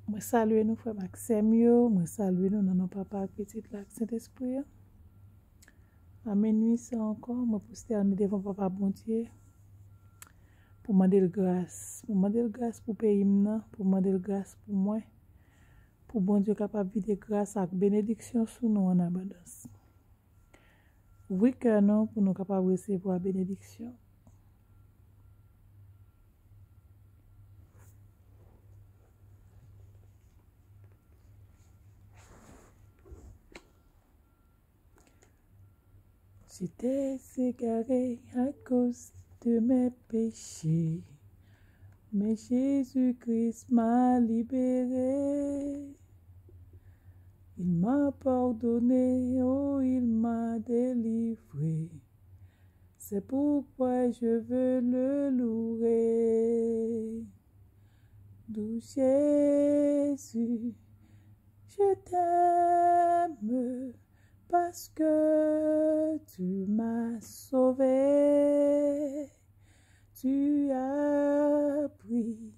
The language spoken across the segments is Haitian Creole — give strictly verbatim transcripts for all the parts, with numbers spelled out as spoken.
Mwen salye nou, frè m ak sè m yo. Mwen salye nou nan non Papa ak Pitit la ak Sentespri a. A minwi sa ankò, mwen pwostène devan Papa Bondye pou mande l gras. Pou mande l gras pou peyi m nan, pou mande l gras pou mwen, pou Bondye kapab vide gras ak benediksyon sou nou an abondans. Ouvri kè nou pou nou kapab resevwa benediksyon. J'étais égaré à cause de mes péchés, mais Jésus-Christ m'a libéré. Il m'a pardonné, oh, il m'a délivré. C'est pourquoi je veux le louer. Doux Jésus, je t'aime parce que tu m'as sauvé. Tu as pris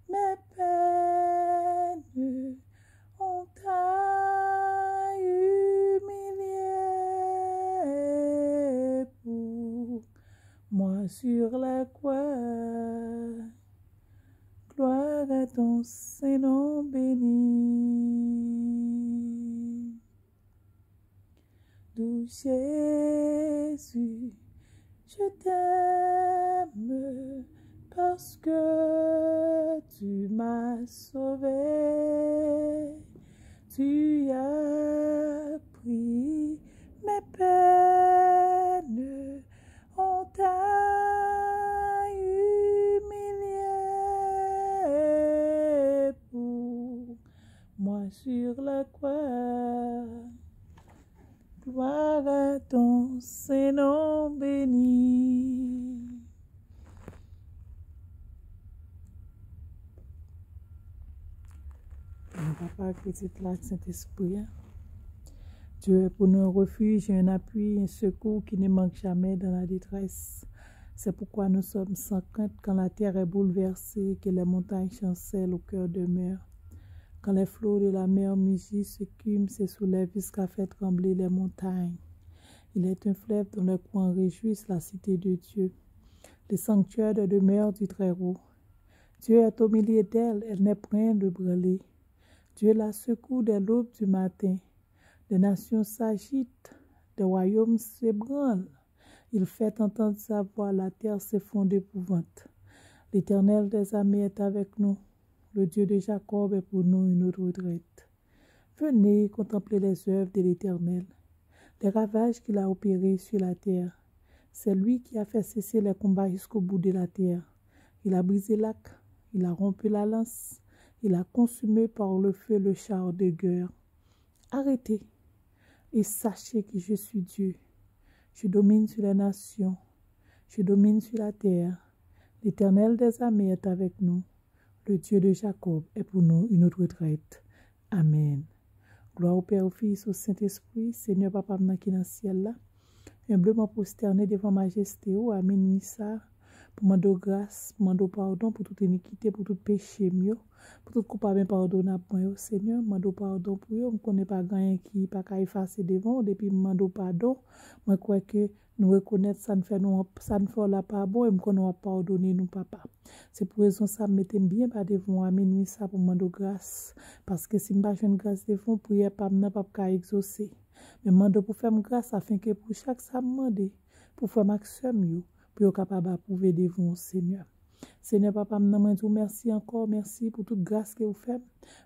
mes peines, on t'a humilié pour moi sur la croix. Gloire à ton saint nom béni. Doux Jésus, je t'aime parce que tu m'as sauvé. Tu as pris mes peines, on t'a humilié pour moi sur la croix. Gloire à ton saint nom béni. Nan non Papa, Pitit la, Sentespri a. Dieu est pour nous un refuge et un appui, un secours qui ne manque jamais dans la détresse. C'est pourquoi nous sommes sans crainte quand la terre est bouleversée, que les montagnes chancellent, au cœur demeure. Quand les flots de la mer mugissent, s'écument, se soulèvent jusqu'à faire trembler les montagnes. Il est un fleuve dont les courants réjouissent la cité de Dieu, le sanctuaire de demeure du Très-Haut. Dieu est au milieu d'elle, elle n'est point ébranlée. Dieu la secoue dès l'aube du matin. Des nations s'agitent, des royaumes s'ébranlent. Il fait entendre sa voix, la terre s'effondre d'épouvante. L'Éternel des armées est avec nous. Le Dieu de Jacob est pour nous une haute retraite. Venez contempler les œuvres de l'Éternel, les ravages qu'il a opérés sur la terre. C'est lui qui a fait cesser les combats jusqu'au bout de la terre. Il a brisé l'arc, il a rompu la lance, il a consumé par le feu le char de guerre. Arrêtez et sachez que je suis Dieu. Je domine sur les nations, je domine sur la terre. L'Éternel des armées est avec nous. Le Dieu de Jacob est pour nous une haute retraite. Amen. Glwa o Pè, o Fis, o Sentespri, Senyè Papa m nan ki nan syèl la. Enbleman pwostène devan majeste ou a minwi sa, pou mande w gras, pou mande w padon pou tout inikite, pou tout peche m yo, pou tout koupab enpadonab mwen yo, Senyè, m mande w padon pou yo. M konnen pa gen anyen ki pa ka efase devan w. Depi m mande w padon, mwen kwè ke nou rekonèt sa n fè nou, sa n fè w la pa bon, e m konnen w ap padone nou, Papa. Se pou rezon sa, m mete m byen ba devan w a minwi sa pou m mande w gras, paske si m pa jwenn gras devan w, priyè pa m nan p ap ka egzose. Men m mande w pou fè m gras afenke pou chak sa m mande, pou frè m ak sè m yo, pou yo kapab apwouve devan w, Senyè. Senyè Papa m nan, mwen di w mèsi ankò, mèsi pou tout gras ke ou fè m.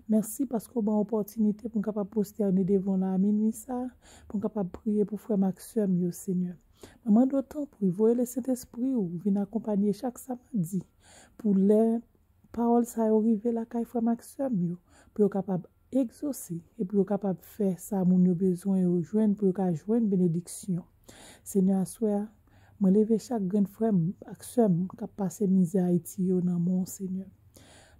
Mèsi paske w ban m opòtinite pou m kapab pwostène devan w la a minwi sa, pou m kapab priye pou frè m ak sè m yo, Senyè. Mwen mande w tanpri, voye Lesentespri w vin akonpanye chak sa m ap di, pou lè pawòl sa yo rive lakay frè m ak sè m yo, pou yo kapab egzose, e pou yo kapab fè sa moun yo bezwen yo jwenn, pou yo ka jwenn benediksyon. Senyè, aswè a, mwen leve chak grenn frè m ak sè m k ap pase mizè Ayiti yo nan men w, Senyè.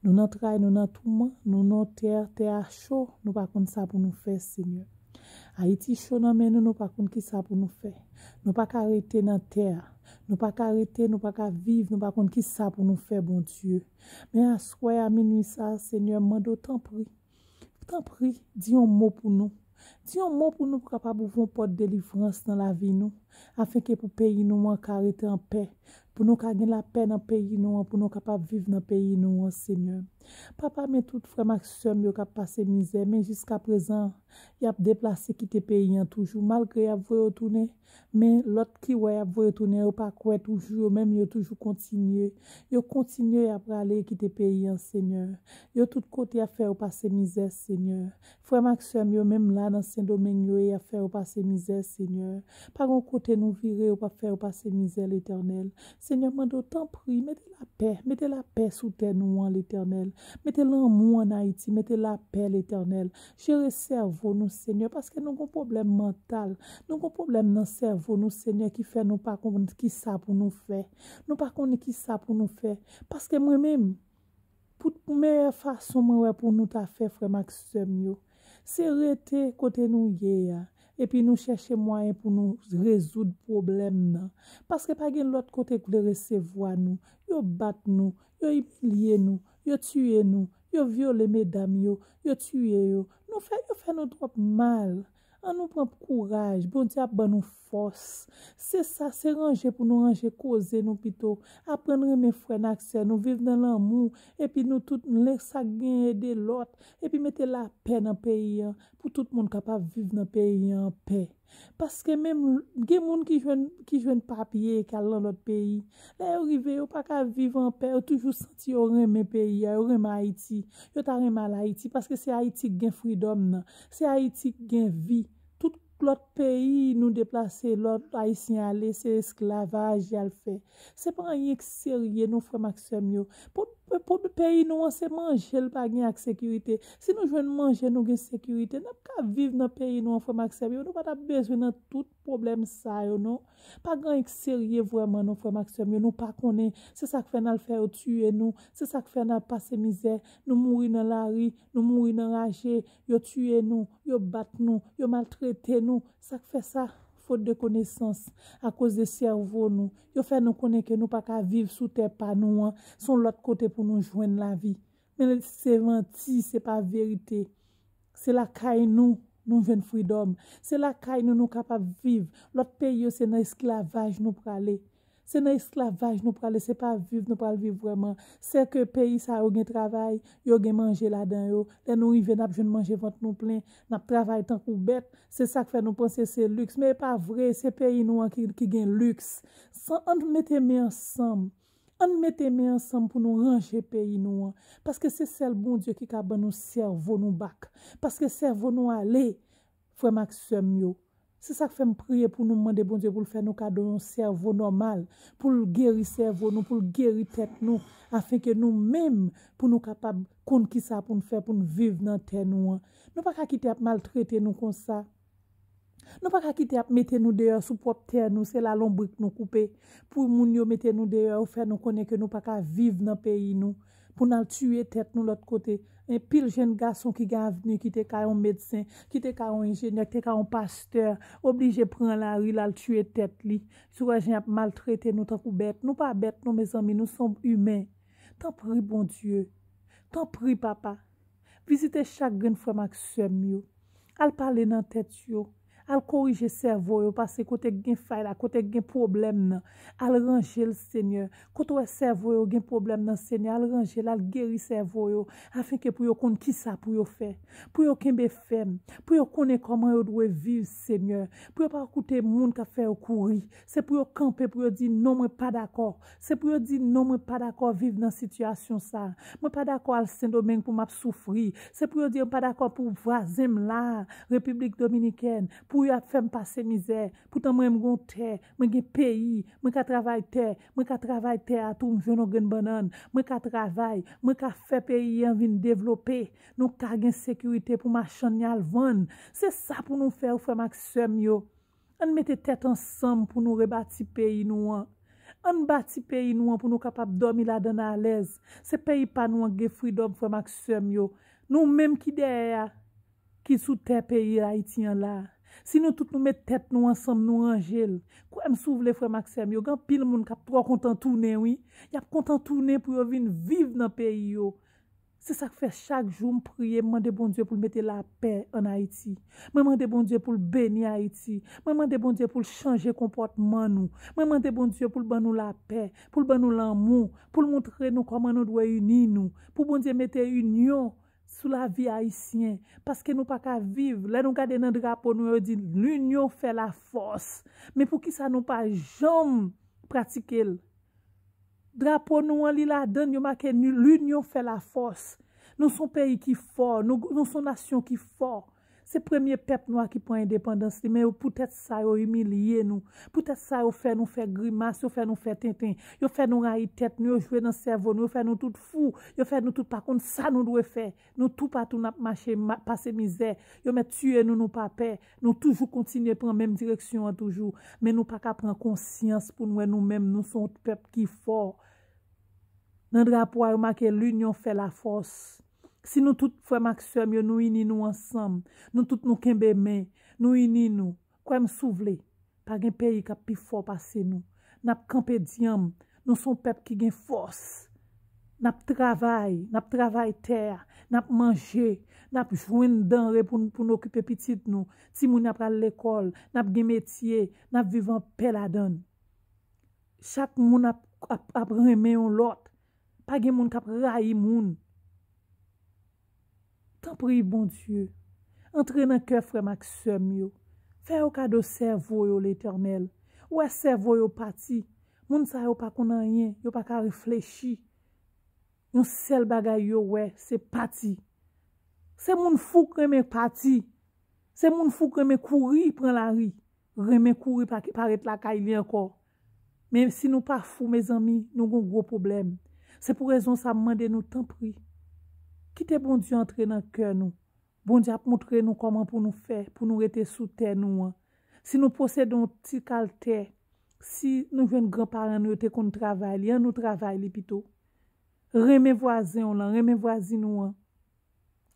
Nou nan tray, nou nan touman, nou nan tè, tè a cho, nou pa konn sa pou nou fè, Senyè. Ayiti cho nan men nou, nou pa konn ki sa pou nou fè. Nou pa ka rete nan tè a. Nou pa ka rete, nou pa ka viv, nou pa konn ki sa pou nou fè, Bondye. Men aswè a, minwi sa a, Senyè, m mande w tanpri, tanpri, di yon mo pou nou. Di yon mo pou nou pou kapab ouvri yon pòt delivrans nan lavi nou, afenke pou peyi nou an ka rete anpè, pou nou ka gen lapè nan peyi nou an, pou nou kapab viv nan peyi nou an, Senyè. Papa, men tout frè m ak sè m yo k ap pase mizè, men jiskaprezan, y ap deplase kite peyi an toujou, malgre y ap voye yo tounen, men lòt ki wè y ap voye yo tounen, yo pa kwè toujou, yo menm yo toujou kontinye. Yo kontinye, y ap rale kite peyi an, Senyè. Yo tout kote y ap fè yo pase mizè, Senyè. Frè m ak sè m yo, menm la nan Sendomeng yo ye, y ap fè yo pase mizè, Senyè. Pa gen kote nou vire, yo p ap fè yo pase mizè, Letènèl. Senyè, mande w, tanpri, mete lapè, mete lapè sou tè nou an, Letènèl. Mete lanmou ann Ayiti, mete lapè, Letènèl. Jere sèvo nou, Senyè, paske nou gon pwoblèm mantal. Nou gon pwoblèm nan sèvo nou, Senyè, ki fè nou pa konn kisa pou nou fè. Nou pa konnen kisa pou nou fè. Paske mwen menm, pou meyè fason mwen wè pou nou ta fè, frè m ak sè m yo, se rete kote nou ye a, epi nou chèche mwayen pou nou rezoud pwoblèm nan. Paske pa gen lòt kote k vle resevwa nou. Yo bat nou, yo imilye nou, yo tiye nou, yo vyole medam yo, yo tiye yo. Nou fè, yo fè nou twòp mal. An nou pran kouraj, Bondye ap ban nou fòs. Se sa, se ranje pou nou ranje koze nou pito. Aprann renmen frè n ak sè nou, viv nan lanmou, epi nou tout, len sa k gen ede lòt, epi mete lapè nan peyi an, pou tout moun kapab viv nan peyi an anpè. Paske menm gen moun ki jwenn, ki jwenn papye, k al nan lòt peyi. Lè yo rive, yo pa ka viv anpè, yo toujou santi yo renmen peyi a, yo renmen Ayiti. Yo ta renmen al Ayiti, paske se Ayiti k gen freedom nan. Se Ayiti k gen vi. Tout lòt peyi nou deplase, lòt Ayisyen ale, se esklavaj y al fè. Se pa anyen k serye non, frè m ak sè m yo. Pou, pou peyi nou an, se manje l pa gen ak sekirite. Si nou jwenn manje, nou gen sekirite, n ap ka viv nan peyi nou an, frè m ak sè m yo. Nou pa t ap bezwen nan tout pwoblèm sa yo non. Pa gen anyen k serye vrèman non, frè m ak sè m yo. Nou pa konnen. Se sa k fè n al fè yo tiye nou. Se sa k fè n al pase mizè. Nou mouri nan lari, nou mouri nan raje. Yo tiye nou, yo bat nou, yo maltrete nou. Sa k fè sa? Fot de konesans, akoz de sèvo nou. Yo fè nou konnen ke nou pa ka viv sou tè pa nou an. Se yon lòt kote pou nou jwenn lavi. Men se manti, se pa verite. Se lakay nou, nou jwenn freedom. Se lakay nou, nou kapab viv. Lòt peyi yo, se nan esklavaj nou prale. Se nan esklavaj nou prale, se pa viv nou pral viv vrèman. Se ke peyi sa yo gen travay, yo gen manje ladan yo. Lè nou rive, n ap jwenn manje vant nou plen, n ap travay tankou bèt. Se sa k fè nou panse se liks. Men e pa vre, se peyi nou an ki, ki gen liks. San, ann mete men ansanm. Ann mete men ansanm pou nou ranje peyi nou an. Paske se sèl Bondye ki ka ban nou sèvo nou bak. Paske sèvo nou ale, frè m ak sè m yo. Se sa k fè m priye pou nou, mande Bondye pou l fè nou kado yon sèvo nòmal, pou l geri sèvo nou, pou l geri tèt nou, afenke nou menm, pou nou kapab konn kisa pou n fè pou n viv nan tè nou an. Nou pa ka kite y ap maltrete nou konsa. Nou pa ka kite y ap mete nou deyò sou pwòp tè nou, se la lonbrik nou koupe. Pou moun yo mete nou deyò, yo fè nou konnen ke nou pa ka viv nan peyi nou. Pou n al tiye tèt nou lòt kote. Anpil jèn gason ki gen avni, ki te ka yon medsen, ki te ka yon enjenyè, ki te ka yon pastè, oblije pran lari l al tiye tèt li. Si w wè jan y ap maltrete nou tankou bèt, nou pa bèt non, mezanmi, nou se imen. Tanpri, Bondye. Tanpri, Papa. Vizite chak grenn frè m ak sè m yo. Al pale nan tèt yo. Al korije sèvo yo, paske kote k gen fay la, kote k gen pwoblèm nan, al ranje l, Senyè. Kote w wè sèvo yo gen pwoblèm nan, Senyè, al ranje l, al geri sèvo yo, afenke pou yo konn kisa pou yo fè, pou yo kenbe fèm, pou yo konnen kòman yo dwe viv, Senyè, pou yo pa koute moun k ap fè yo kouri. Se pou yo kanpe, pou yo di, "Non, mwen pa dakò." Se pou yo di, "Non, mwen pa dakò viv nan sitiyasyon sa a. Mwen pa dakò al Sendomeng pou m ap soufri." Se pou yo di, "Mwen pa dakò pou vwazen m la, Repiblik Dominikèn, pou y ap fè m pase mizè. Poutan mwen, m gon tè, mwen gen peyi, mwen ka travay tè, mwen ka travay tè a tou, m jwenn yon grenn bannann, mwen ka travay, mwen ka fè peyi an vin devlope. Nou ka gen sekirite pou machann y al vann." Se sa pou nou fè, frè m ak sè m yo. Ann mete tèt ansanm pou nou rebati peyi nou an. Ann bati peyi nou an pou nou kapab dòmi ladan l alèz. Se peyi pa nou an k gen freedom, frè m ak sè m yo. Nou menm ki dèyè a, ki sou tè peyi Ayiti an la a. Si nou tout nou met tèt nou ansanm, nou ranje l. Kwè m si w vle, frè m ak sè m yo, gen anpil moun k ap twò kontan tounen, wi. Y ap kontan tounen pou yo vin viv nan peyi yo. Se sa k fè chak jou m priye, m mande Bondye pou l mete lapè ann Ayiti. Mwen mande Bondye pou l beni Ayiti. Mwen mande Bondye pou l chanje konpòtman nou. Mwen mande Bondye pou l ban nou lapè, pou l ban nou lanmou, pou l montre nou kòman nou dwe ini nou, pou Bondye mete inyon sou lavi ayisyen, paske nou pa ka viv. Lè nou gade nan drapo nou, yo di, "L'union fait la force." Men poukisa nou pa janm pratike l? Drapo nou an, li ladan l, yo make ni, "L'union fait la force." Nou se yon peyi ki fò, nou, nou se yon nasyon ki fò. Se premye pèp nwa ki pran endepandans li, men yo, poutèt sa, yo imilye nou. Poutèt sa, yo fè nou fè grimas, yo fè nou fè tenten. Yo fè nou rayi tèt nou, yo jwe nan sèvo nou, yo fè nou tout fou, yo fè nou tout pa konn sa nou dwe fè. Nou toupatou n ap mache, ma, pase mizè. Yo mèt tiye nou, nou pa pè. Nou toujou kontinye pran menm direksyon an toujou. Men nou pa ka pran konsyans pou n wè nou menm, nou se yon pèp ki fò. Nan drapo a, yo make "L'union fait la force." Si nou tout, frè m ak sè m yo, nou ini nou ansanm, nou tout nou kenbe men, nou ini nou, kwè m si w vle, pa gen peyi k ap pi fò pase nou. N ap kanpe dyanm, nou se yon pèp ki gen fòs. N ap travay, n ap travay tè a, n ap manje, n ap jwenn danre pou n, pou n okipe pitit nou. Timoun ap al lekòl, n ap gen metye, n ap viv anpè ladan l. Chak moun ap, ap, ap renmen yon lòt. Pa gen moun k ap rayi moun. Tanpri, Bondye, antre nan kè frè m ak sè m yo. Fè yo kado sèvo yo, Letènèl. Ou wè sèvo yo pati. Moun sa yo pa konn anyen, yo pa ka reflechi. Yon sèl bagay yo wè, se pati. Se moun fou k renmen pati. Se moun fou k renmen kouri pran lari. Renmen kouri pa, pa ret lakay li ankò. Men si nou pa fou, mezanmi, nou gon gwo pwoblèm. Se pou rezon sa m mande nou, tanpri, kite Bondye antre nan kè nou. Bondye ap montre nou kòman pou nou fè, pou nou rete sou tè nou an. Si nou posede yon ti kal tè, si nou jwenn granparan nou yo te konn travay li, an nou travay li pito. Renmen vwazen w lan, renmen vwazin ou an.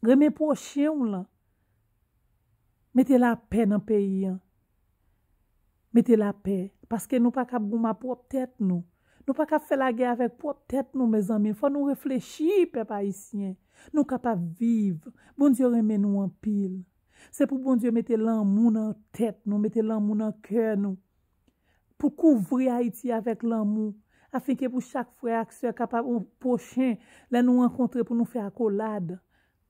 Renmen pwochen w lan. Mete lapè nan peyi an. Mete lapè, paske nou pa kab goumen pwòp tèt nou. Nou pa kab fè lagè avèk pwòp tèt nou, mezanmi. Fò nou reflechi, pèp ayisyen. Nou kapab viv. Bondye renmen nou anpil. Se pou Bondye mete lanmou nan tèt nou, mete lanmou nan kè nou. Pou kouvri Ayiti avèk lanmou, afenke pou chak frè ak sè kapab, yon pwochen, lè nou rankontre, pou nou fè akolad,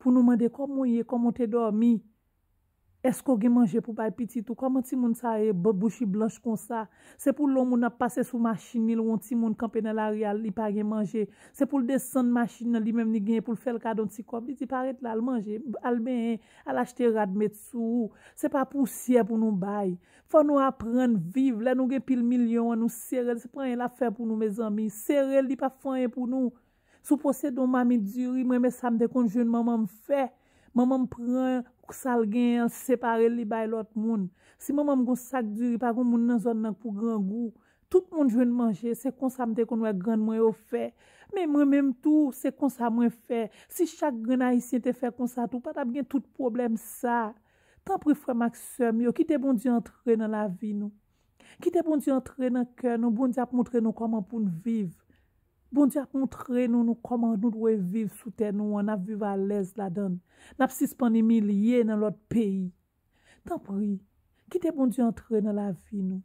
pou nou mande kòman w ye, kòman w te dòmi, èske w gen manje pou bay pitit ou, kòman timoun sa ye, bouch li blanch konsa. Se pou lè yon moun ap pase sou machin li, l wè yon timoun kanpe nan lari a, li pa gen manje. Se pou l desann machin nan, li menm li genyen pou l fè l kado yon ti kòb, li di pa ret la, al manje, al benyen, al achte rad met sou ou. Se pa pousyè pou nou bay. Fò nou aprann viv. Lè nou gen pil milyon an, nou sere l, se pa anyen l ap fè pou nou, mezanmi. Sere l, li p ap fè anyen pou nou. Si w posede yon mamit diri, mwen men sa m te konn jwenn manman m fè. Manman m pran sa l genyen an, l separe l, li bay lòt moun. Si manman m gon sak diri, pa gon moun nan zòn nan k pou grangou. Tout moun jwenn manje, se konsa m te konn wè grann mwen yo fè. Men mwen menm tou, se konsa mwen fè. Si chak grenn ayisyen te fè konsa tou, pa t ap gen tout pwoblèm sa. Tanpri, frè m ak sè m yo, kite Bondye antre nan lavi nou. Kite Bondye antre nan kè nou. Bondye ap montre nou kòman pou n viv. Bondye ap montre nou, nou kòman nou dwe viv sou tè nou an. N ap viv alèz ladan l. N ap sispann imilye nan lòt peyi. Tanpri, kite Bondye antre nan lavi nou.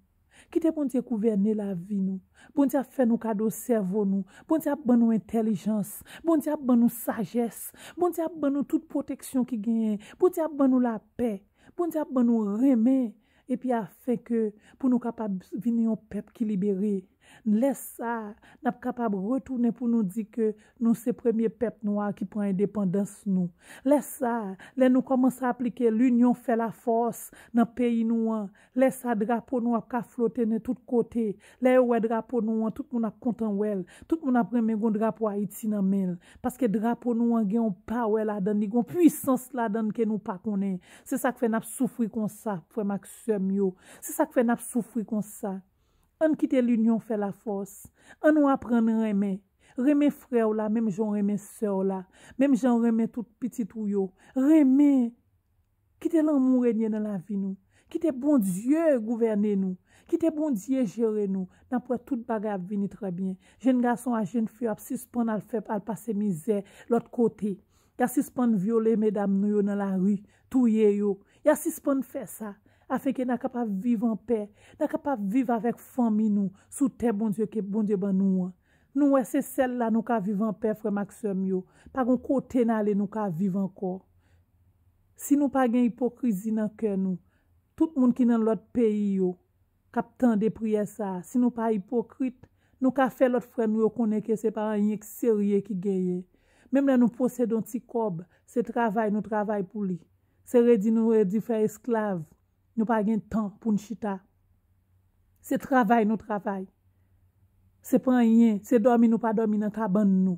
Kite Bondye gouvène lavi nou. Bondye ap fè nou kado sèvo nou. Bondye ap ban nou entèlijans. Bondye ap ban nou sajès. Bondye ap ban nou tout pwoteksyon ki genyen. Bondye ap ban nou lapè. Bondye ap ban nou renmen. Epi afenke pou nou kapab vin yon pèp ki libere. Lè sa a, n ap kapab retounen pou nou di ke nou se premye pèp nwa ki pran endepandans nou. Lè sa a, lè nou kòmanse aplike l'union fait la force nan peyi nou an, lè sa a drapo nou ap ka flote nan tout kote. Lè yo wè drapo nou an, tout moun ap kontan wè l. Tout moun ap renmen gon drapo Ayiti nan men l. Paske drapo nou an gen yon pawè ladan l, li gon pwisans ladan l ke nou pa konnen. Se sa k fè n ap soufri konsa, frè m ak sè m yo. Se sa k fè n ap soufri konsa. Ann kite l'union fait la force. Ann nou aprann renmen. Renmen frè w la, menm jan w renmen sè w la. Menm jan w renmen tout pitit ou yo. Renmen. Kite lanmou renye nan lavi nou. Kite Bondye gouvène nou. Kite Bondye jere nou. N ap wè tout bagay ap vini trè byen. Jèn gason a jèn fi yo ap sispann al fè, al pase mizè lòt kote. Y a sispann vyole medam nou yo nan lari, touye yo. Y a sispann fè sa, afenke n a kapab viv anpè, n a kapab viv avèk fanmi nou sou tè Bondye ke Bondye ban nou an. Nou wè se sèl la nou ka viv anpè, frè m ak sè m yo. Pa gon kote n ale nou ka viv ankò. Si nou pa gen ipokrizi nan kè nou, tout moun ki nan lòt peyi yo, k ap tande priyè sa a, si nou pa ipokrit, nou ka fè lòt frè nou yo konnen ke se pa anyen k serye ki genyen. Menm lè nou posede yon ti kòb, se travay nou travay pou li. Se redi nou redi fè esklav. Nou pa gen tan pou n chita. Se travay nou travay. Se pa anyen, se dòmi nou pa dòmi nan kabann nou.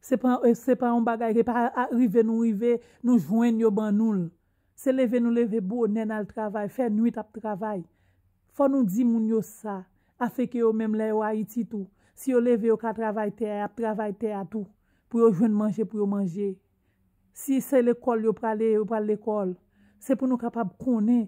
Se pa, se pa yon bagay ke pa a- rive nou rive, nou jwenn yo ban nou l. Se leve nou leve bonè n al travay, fè nwit ap travay. Fò nou di moun yo sa, afenke yo menm lè yo Ayiti tou, si yo leve yo ka travay tè a, y ap travay tè a tou, pou yo jwenn manje pou yo manje. Si se lekòl yo prale, yo pral lekòl. Se pou nou kapab konnen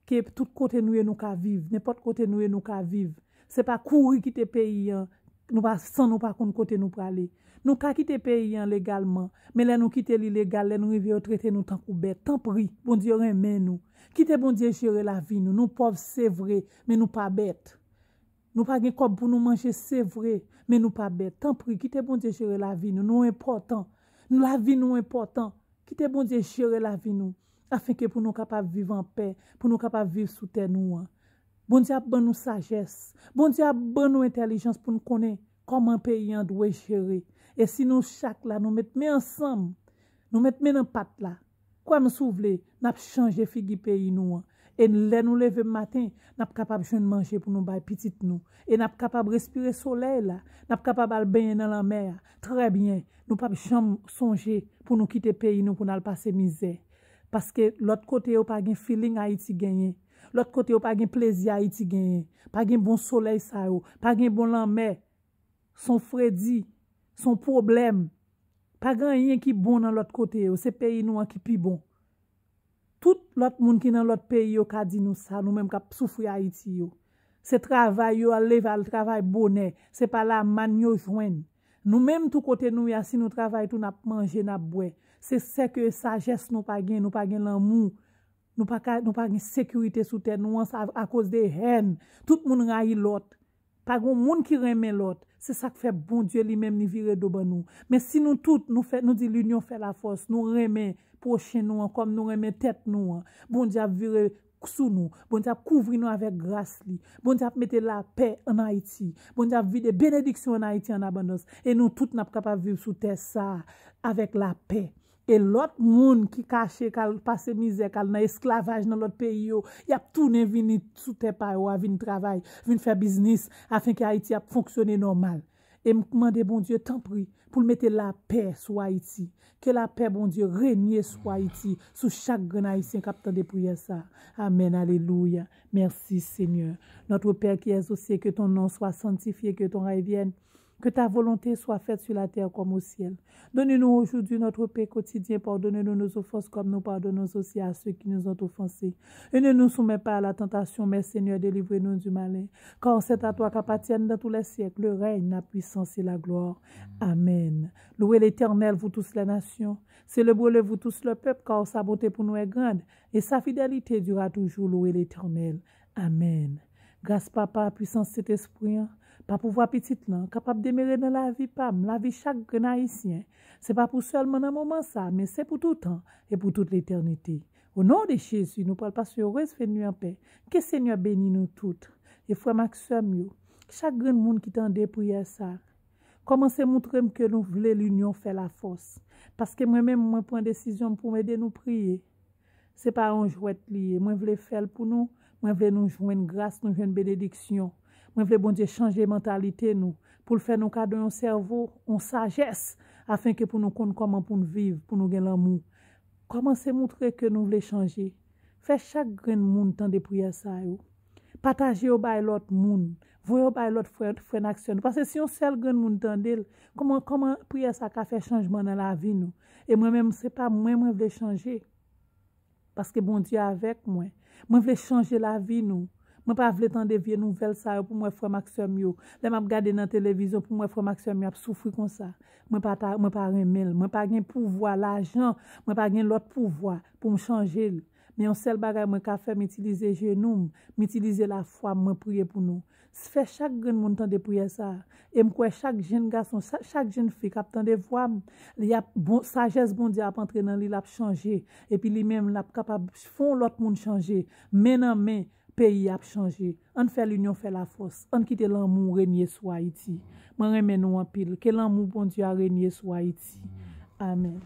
ke tout kote nou ye nou ka viv, nenpòt kote nou ye nou ka viv. Se pa kouri kite peyi an, nou pa, san nou pa konn kote nou prale. Nou ka kite peyi an legalman, men lè nou kite li legal, lè nou rive yo trete nou tankou bèt. Tanpri, Bondye renmen nou. Kite Bondye jere lavi nou. Nou pòv, se vre, men nou pa bèt. Nou pa gen kòb pou nou manje, se vre, men nou pa bèt. Tanpri, kite Bondye jere lavi nou. Nou enpòtan. Lavi nou enpòtan. Kite Bondye jere lavi nou, afenke pou nou kapab viv anpè, pou nou kapab viv sou tè nou an. Bondye ap ban nou sajès. Bondye ap ban nou entèlijans pou n konnen kòman peyi an dwe jere. E si nou chak la, nou met men ansanm, nou met men nan pat la, kwè m si w vle, n ap chanje figi peyi nou an. E lè nou leve maten, n ap kapab jwenn manje pou nou bay pitit nou. E n ap kapab respire solèy la. N ap kapab al benyen nan lanmè a. Trè byen. Nou p ap janm sonje pou nou kite peyi nou pou n al pase mizè. Paske lòt kote yo pa gen feeling Ayiti genyen. Lòt kote yo pa gen plezi Ayiti genyen. Pa gen bon solèy sa yo. Pa gen bon lanmè. S on fredi. S on pwoblèm. Pa gen anyen ki bon nan lòt kote yo. Se peyi nou an ki pi bon. Tout lòt moun ki nan lòt peyi yo ka di nou sa, nou menm k ap soufri Ayiti yo. Se travay yo al leve al travay bonè, se pa lamann yo jwenn. Nou menm tou kote nou ye a, si nou travay tou n ap manje, n ap bwè. Se sèke sajès nou pa gen, nou pa gen lanmou, nou pa ka, nou pa gen sekirite sou tè nou an, sa akoz de hèn. Tout moun rayi lòt. Pa gen moun ki renmen lòt. Se sa k fè Bondye li menm li vire do ban nou. Men si nou tout, nou fè, nou di linyon fè lafòs, nou renmen pwochen nou an kòm nou renmen tèt nou an, Bondye ap vire sou nou. Bondye ap kouvri nou avèk gras li. Bondye ap mete lapè ann Ayiti. Bondye ap vide benediksyon ann Ayiti an abondans. E nou tout n ap kapab viv sou tè sa a avèk lapè. E lòt moun ki kache, k al pase mizè, k al nan esklavaj nan lòt peyi yo, y ap tounen vini sou tè pa yo a, vin travay, vin fè biznis, afenke Ayiti ap fonksyone nòmal. E m mande Bondye, tanpri, pou l mete lapè sou Ayiti. Ke lapè Bondye renye sou Ayiti, sou chak grenn Ayisyen k ap tande priyè sa a. Amèn, alelouya. Mèsi, Senyè. Notre Père qui es aux cieux, que ton nom soit sanctifié, que ton règne vienne. Que ta volonté soit faite sur la terre comme au ciel. Donne-nous aujourd'hui notre pain quotidien. Pardonne-nous nos offenses comme nous pardonnons aussi à ceux qui nous ont offensés. Et ne nous soumets pas à la tentation, mais Seigneur, délivre-nous du malin. Car c'est à toi qu'appartiennent dans tous les siècles le règne, la puissance et la gloire. Amen. Louez l'Éternel, vous tous les nations. Célébrez-le, vous tous le peuple, car sa bonté pour nous est grande, et sa fidélité dure à toujours. Louez l'Éternel. Amèn. Gras Papa, pwisans Sentespri an, pa pouvwa Pitit lan, kapab demere nan lavi pa m, lavi chak grenn Ayisyen. Se pa pou sèlman nan moman sa, men se pou toutan e pou tout letènite. O non de Jezi, nou pral pase yon erez fennwi anpè. Ke Senyè beni nou tout. E frè m ak sè m yo, chak grenn moun ki tande priyè sa, kòmanse moutre m ke nou vle linyon fè lafòs. Paske mwen menm, mwen pran desizyon m pou m ede nou priye. Se pa yon jwèt li ye. Mwen vle fè l pou nou. Mwen vle nou jwenn gras, nou jwenn benediksyon. Mwen vle Bondye chanje mantalite nou, pou l fè nou kado yon sèvo, yon sajès, afenke pou nou konn kòman pou n viv, pou nou gen lanmou. Kòmanse moutre ke nou vle chanje. Fè chak grenn moun tande priyè sa yo. Pataje yo bay lòt moun. Voye yo bay lòt frè, frè n ak sè nou. Paske si yon sèl grenn moun tande l, kòman, kòman priyè sa ka fè chanjman nan lavi nou? E mwen menm, se pa mwen, mwen vle chanje. Paske Bondye avèk mwen. Mwen vle chanje lavi nou. Mwen pa vle tande vye nouvèl sa yo pou m wè frè m ak sè m yo. Lè m ap gade nan televizyon pou m wè frè m ak sè m yo ap soufri konsa. Mwen pa ta, mwen pa renmen l. Mwen pa gen pouvwa lajan. Mwen pa gen lòt pouvwa pou m chanje l. Men yon sèl bagay mwen ka fè, m itilize jenou m, m itilize lafwa m, mwen priye pou nou. Fè chak grenn moun tande priyè sa a. E m kwè chak jenn gason, sa- chak jenn fi k ap tande vwa m, li ap, bon, sajès Bondye ap antre nan li, l ap chanje. Epi li menm, l ap kapab fè yon lòt moun chanje. Men nan men, peyi ap chanje. Ann fè linyon fè lafòs. Ann kite lanmou renye sou Ayiti. Mwen renmen nou anpil. Ke lanmou Bondye a renye sou Ayiti. Amèn.